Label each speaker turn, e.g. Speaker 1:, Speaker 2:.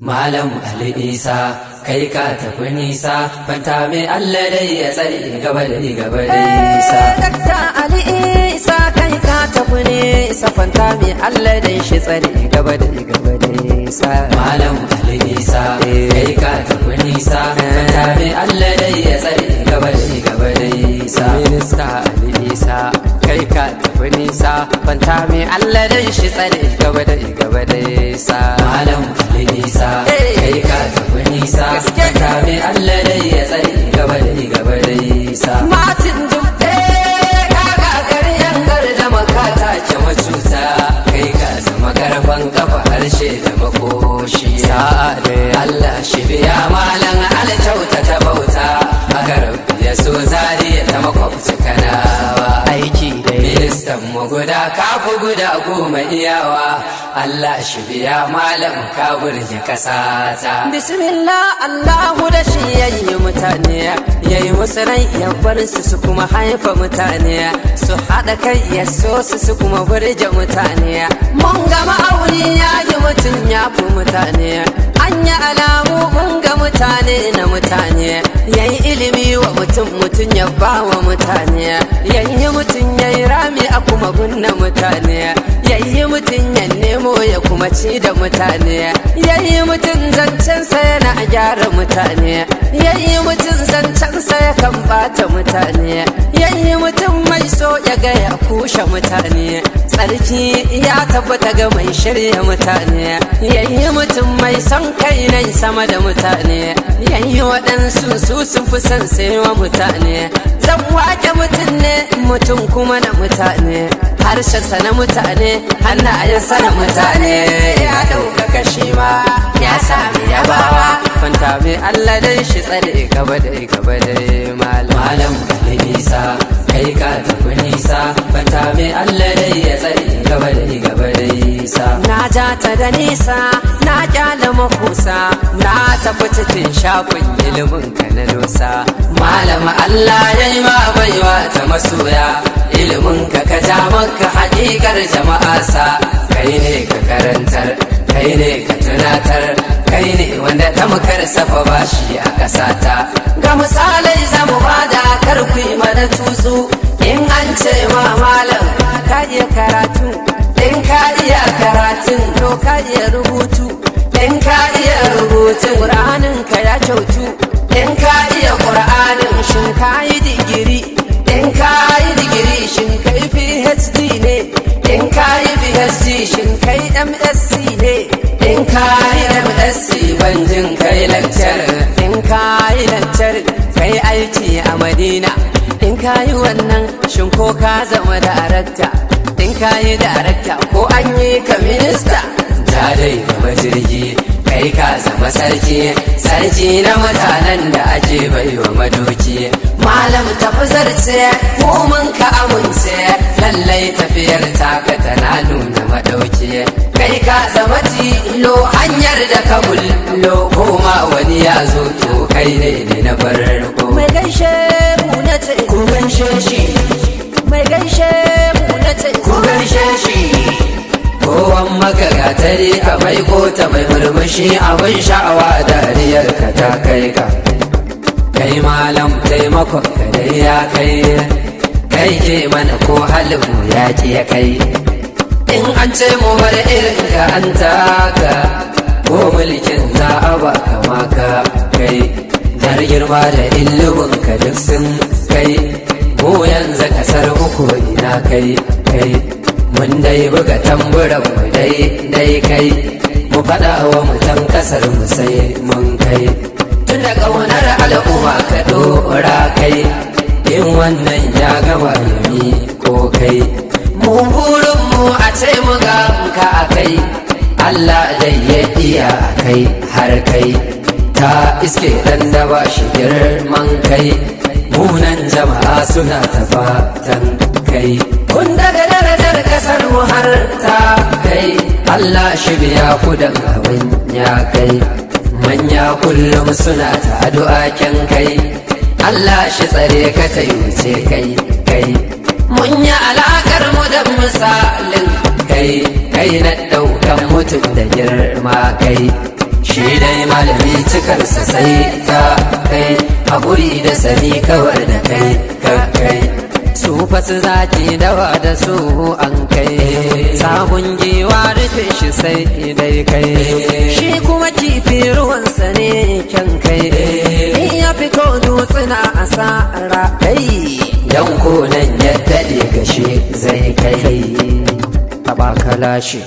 Speaker 1: Malam Ali Isa, kai ka tafi nisa, fanta mai Allah dai ya tsare gaba da gaba da isa.
Speaker 2: Dakta Ali Isa, kai ka tafi nisa, fanta mai Allah dai shi tsare gaba da gaba da isa.
Speaker 1: Malam Ali Isa, kai ka tafi nisa, fanta mai Allah dai ya tsare gaba da gaba da isa.
Speaker 2: Minista Ali Isa, kai ka tafi nisa, fanta mai Allah dai shi tsare gaba da gaba da isa.
Speaker 1: Malam Ali Isa, kai ka tafi nisa, fanta mai Allah dai ya tsare gaba da gaba da isa.
Speaker 2: Martin Dubbe,
Speaker 1: Ka gagari yan da makata ke macuta, kai ka zama karfan kafa harshe da makoshi.
Speaker 2: Sa'a dai.
Speaker 1: Allah shi biya malam alkyauta ta bauta, haka rabbi ya so zariya ta makwabci kanawa.
Speaker 2: Aiki dai.
Speaker 1: Ministan mu guda kafu guda 10 iyawa, Allah shi biya malam ka burge kasata.
Speaker 2: Bismillah, Allahu da shi yayi mutane, yayi musu rai, ya bar su su kuma haifa mutane, su haɗa kai, ya so su su kuma burge mutane. Mun ga ma'auni ya yi mutum ya fi mutane, an yi alamu mun ga mutane na mutane, yayi ilimi wa mutum, mutum ya ba wa mutane, yayi mutum yayi rami a kuma binne mutane, yayi mutum ya nemo ya kuma ci da mutane, yayi mutum zancensa yana gyara mutane, yayi mutum zancensa ya kan bata mutane, yayi mutum mai so ya ga ya kushe mutane. Tsarki ya tabbata ga mai shirya mutane, yayi mutum mai son kai nai sama da mutane, yayi waɗansu su sun fi son saiwa mutane. Zan wake mutum ne, mutum kuma na mutane, harshensa na mutane, hannayensa na mutane, ya ɗaukaka shi ma ya sami yabawa. Kwanta mai Allah dai shi tsare gaba da gaba da malam.
Speaker 1: Malam Ali Isa, kai ka tafi nisa, fanta mai Allah dai ya tsare gaba da gaba da isa.
Speaker 2: Na ja ta da nisa, na kyale makusa, na tafi cikin shafin ilimin ka na dosa.
Speaker 1: Malam Allah ya yi ma baiwa ta masoya, ilimin ka ka ja maka hakikar jama'a sa, kai ne ka karantar, kai ne ka tunatar, kai ne wanda tamkar safa bashi a kasata.
Speaker 2: Ga misalai zamu bada, kar ku yi mana tutsu. In an ce ma malam ka iya karatu, in ka iya karatun to ka iya rubutu, in ka iya rubutun ƙur'anin ka ya kyautu, in ka iya ƙur'anin shin ka yi digiri, in ka yi digiri shin kai PhD ne, in ka yi PhD shin kai MSc ne,
Speaker 1: In ka yi MSc ban jin kai lecturer.
Speaker 2: In ka yi lantar kai aiki a Madina, in ka yi wannan shin ko ka zama darakta, in ka yi darakta ko an yi ka minista.
Speaker 1: Ja dai gaba jirgi, kai ka zama sarki, sarki na mutanen da ake baiwa madoki.
Speaker 2: Malam tafi zarce, mu mun ka amince,
Speaker 1: lallai tafiyar taka tana nuna madauki.
Speaker 2: Kai ka zama tilo hanyar da ka bullo.
Speaker 1: Koma wani ya zo to kai ne ne na farko.
Speaker 2: Mai gaishe mu na ce,
Speaker 1: Ku gaishe shi.
Speaker 2: Mai gaishe mu na ce,
Speaker 1: Ku gaishe shi. Kowan maka gatari ka mai kota mai murmushi abin sha'awa, dariyar ka ta kai ka. Kai malam taimakon ka dai ya kai, kai ke mana ko halin mu ya ki ya kai. In an ce mu bar irin ka an taka, ko mulkin za a ba kama ka kai. Dar girma da ilimin ka duk sun kai, mu yanzu kasar uku ina kai kai. Mun dai buga tamburan mu dai dai kai, mu faɗa wa mutan kasar mu sai mun kai. Tun da ƙaunar al'umma ka ɗora kai, in wannan ya gama yami ko kai.
Speaker 2: Mu burin mu a ce mu ga ka a kai.
Speaker 1: Allah dai ya iya kai har kai ta iske dan da ba shi girman kai, munan jama'a suna ta fatan kai.
Speaker 2: Kun daga darajar kasar mu har ta kai.
Speaker 1: Allah shi biya kudan abin ya kai, manya kullum suna ta addu'a kyan kai. Allah shi tsare ka ta wuce kai kai.
Speaker 2: Mun yi alakar mu da misalin
Speaker 1: kai kai na ɗaukan mutum da girma kai. Shi dai malami cikarsa sai ta kai, haƙuri da sani kawar da kai kai.
Speaker 2: Su fasu zaki dawa da su an kai, sabon giwa rufe shi sai dai kai. Shi kuma kifi ruwansa ne kyan kai, in ya fito dutsuna asara kai.
Speaker 1: Dan konan ya daɗe gashi zai kai.
Speaker 2: Taba kalashi.